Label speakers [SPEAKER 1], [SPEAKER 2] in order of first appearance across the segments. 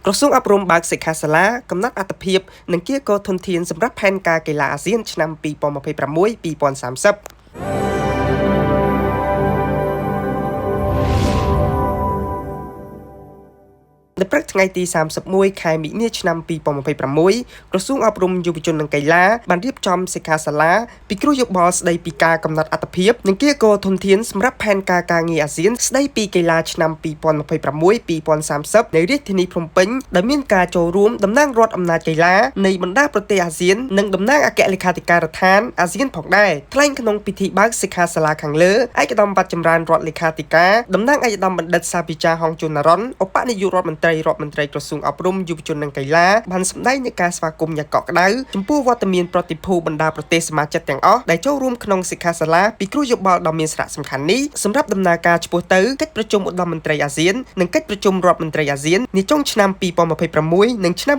[SPEAKER 1] ក្រសួងអប់រំបើកសិក្ខាសាលាកំណត់អត្ថភាពនិងកៀរគរធនធានសម្រាប់ផែនការកីឡាអាស៊ានឆ្នាំ2026 2030។ នៅព្រឹកថ្ងៃទី31ខែមិនិនាឆ្នាំ2026ក្រសួងអប់រំយុវជននិងកីឡាបានរៀបចំសិក្ខាសាលាពិគ្រោះយោបល់ស្ដីពីការកំណត់អត្ថភាពនិងកៀរគរធនធានសម្រាប់ផែនការការងារអាស៊ានស្ដីពីកីឡាឆ្នាំ2026 2030នៅរាជធានីភ្នំពេញដោយមានការចូលរួមតំណាងរដ្ឋអំណាចកីឡានៃបណ្ដាប្រទេសអាស៊ាននិងតំណាងអគ្គលេខាធិការដ្ឋានអាស៊ានផងដែរថ្លែងក្នុងពិធីបើកសិក្ខាសាលាខាងលើឯកឧត្តមវត្តចម្រើនរដ្ឋលេខាធិការតំណាងឯកឧត្តមបណ្ឌិតសាភិចាហងជុនរ៉ុនឧបនាយករដ្ឋមន្ត្រីរដ្ឋមន្ត្រីក្រសួងអប់រំយុវជននិងកីឡាបានសម្ដែងនូវការស្វាគមន៍យ៉ាងកក់ក្ដៅចំពោះវត្តមានប្រតិភូបណ្ដាប្រទេសសមាជិកទាំងអស់ដែលចូលរួមក្នុងសិក្ខាសាលាពិគ្រោះយោបល់ដ៏មានសារៈសំខាន់នេះសម្រាប់ដំណើរការឆ្ពោះទៅកិច្ចប្រជុំឧត្តមមន្ត្រីអាស៊ាននិងកិច្ចប្រជុំរដ្ឋមន្ត្រីអាស៊ាននាចុងឆ្នាំ2026និងឆ្នាំ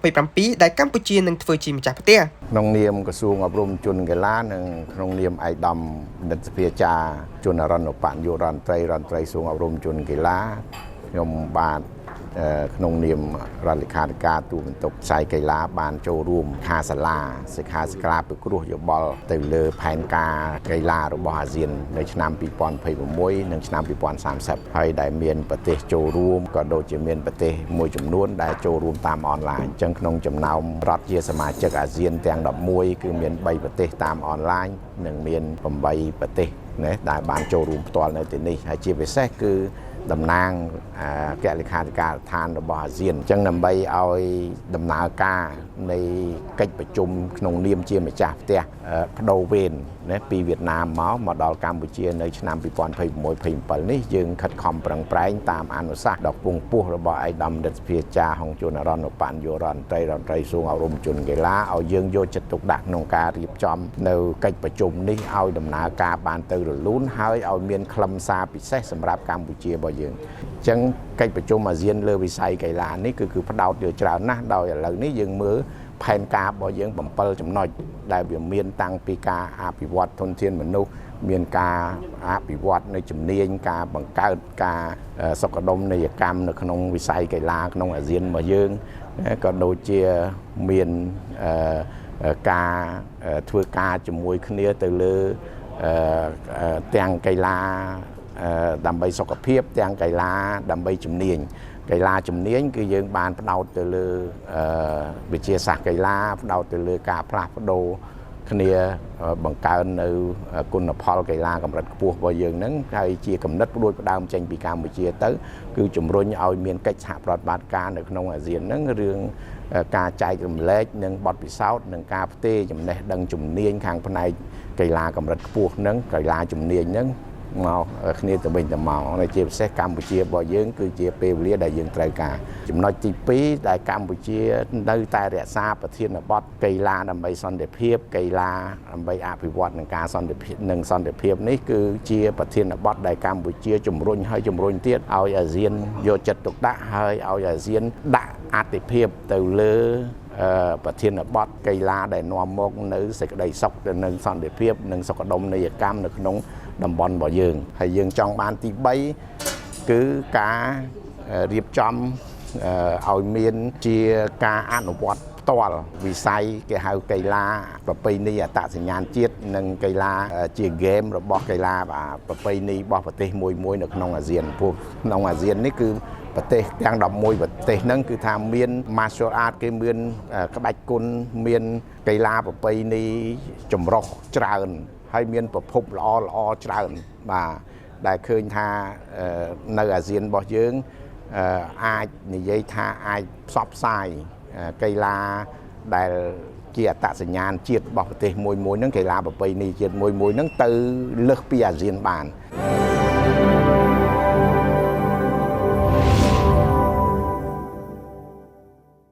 [SPEAKER 1] 2027ដែលកម្ពុជានឹងធ្វើជាម្ចាស់ផ្ទះ។
[SPEAKER 2] ក្នុងនាមក្រសួងអប់រំជនកីឡានិងក្នុងនាមឯកឧត្តមបណ្ឌិតសភាចារ្យជនរណឧបនាយករដ្ឋមន្ត្រីរដ្ឋមន្ត្រីក្រសួងអប់រំជនកីឡាខ្ញុំបាទក្នុងនាមរដ្ឋលេខាធិការទូបន្ទុកផ្សាយកីឡាបានចូលរួមខាសាលាសិក្ខាសាលាពិគ្រោះយោបល់ទៅលើផែនការកីឡារបស់អាស៊ាននៅឆ្នាំ2026និងឆ្នាំ2030ហើយដែលមានប្រទេសចូលរួមក៏ដូចជាមានប្រទេសមួយចំនួនដែលចូលរួមតាមអនឡាញអញ្ចឹងក្នុងចំណោមរដ្ឋជាសមាជិកអាស៊ានទាំង11គឺមាន3ប្រទេសតាមអនឡាញនិងមាន8ប្រទេសណាដែលបានចូលរួមផ្ទាល់នៅទីនេះហើយជាពិសេសគឺតំណាងអគ្គលេខាធិការដ្ឋានរបស់អាស៊ានអញ្ចឹងដើម្បីឲ្យដំណើរការនៃកិច្ចប្រជុំក្នុងនាមជាម្ចាស់ផ្ទះបដូវវេនណាពីវៀតណាមមកមកដល់កម្ពុជានៅឆ្នាំ2026 27នេះយើងខិតខំប្រឹងប្រែងតាមអនុសាសន៍ដ៏ខ្ពង់ខ្ពស់របស់ឯកឧត្តមបណ្ឌិតសភាចារ្យហុងជួនរណឧបនាយករដ្ឋមន្ត្រីរដ្ឋមន្ត្រីក្រសួងអប់រំជនកីឡាឲ្យយើងយកចិត្តទុកដាក់ក្នុងការរៀបចំនៅកិច្ចប្រជុំនេះឲ្យដំណើរការបានទៅរលូនហើយឲ្យមានខ្លឹមសារពិសេសសម្រាប់កម្ពុជារបស់យើងអញ្ចឹងកិច្ចប្រជុំអាស៊ានលើវិស័យកីឡានេះគឺគឺផ្ដោតយកច្រើនណាស់ដោយឥឡូវនេះយើងមើលផែនការរបស់យើង7ចំណុចដែលវាមានតាំងពីការអភិវឌ្ឍធនធានមនុស្សមានការអភិវឌ្ឍនៅជំនាញការបង្កើតការសុខដុមនីយកម្មនៅក្នុងវិស័យកីឡាក្នុងអាស៊ានរបស់យើងក៏ដូចជាមានការធ្វើការជាមួយគ្នាទៅលើទាំងកីឡាដើម្បីសុខភាពទាំងកីឡាដើម្បីជំនាញកីឡាជំនាញគឺយើងបានផ្ដោតទៅលើវិទ្យាសាស្ត្រកីឡាផ្ដោតទៅលើការផ្លាស់ប្ដូរគ្នាបង្កើននៅគុណផលកីឡាកម្រិតខ្ពស់របស់យើងហ្នឹងហើយជាកំណត់ផ្ដួចផ្ដើមចេញពីកម្ពុជាទៅគឺជំរុញឲ្យមានកិច្ចសហប្រតិបត្តិការនៅក្នុងអាស៊ានហ្នឹងរឿងការចែករំលែកនិងបទពិសោធន៍និងការផ្ទេរចំណេះដឹងជំនាញខាងផ្នែកកីឡាកម្រិតខ្ពស់ហ្នឹងកីឡាជំនាញហ្នឹងមកគ្នាទៅវិញទៅមកនៅជាពិសេសកម្ពុជារបស់យើងគឺជាពេលវេលាដែលយើងត្រូវការចំណុចទី2ដែលកម្ពុជានៅតែរក្សាប្រធានបទកីឡាដើម្បីសន្តិភាពកីឡាដើម្បីអភិវឌ្ឍនឹងការសន្តិភាពនិងសន្តិភាពនេះគឺជាប្រធានបទដែលកម្ពុជាជំរុញហើយជំរុញទៀតឲ្យអាស៊ានយកចិត្តទុកដាក់ហើយឲ្យអាស៊ានដាក់អតិភិបទៅលើប្រធានបទកីឡាដែលនាំមកនៅសេចក្តីសុខនិងសន្តិភាពនិងសុខដុមនីយកម្មនៅក្នុងតំបន់របស់យើងហើយយើងចង់បានទី3គឺការរៀបចំឲ្យមានជាការអនុវត្តផ្ទាល់វិស័យគេហៅកីឡាប្រពៃណីអត្តសញ្ញាណជាតិនិងកីឡាជាហ្គេមរបស់កីឡាប្រពៃណីរបស់ប្រទេសមួយមួយនៅក្នុងអាស៊ានព្រោះក្នុងអាស៊ាននេះគឺប្រទេសទាំង11ប្រទេសហ្នឹងគឺថាមាន martial art គេមានក្បាច់គុណមានកីឡាប្រពៃណីចម្រុះច្រើនហើយមានប្រភពល្អល្អច្រើនបាទដែលឃើញថានៅអាស៊ានរបស់យើងអាចនិយាយថាអាចផ្សព្វផ្សាយកីឡាដែលជាអត្តសញ្ញាណជាតិរបស់ប្រទេសមួយមួយហ្នឹងកីឡាប្រពៃណីជាតិមួយមួយហ្នឹងទៅលើសពីអាស៊ានបាន។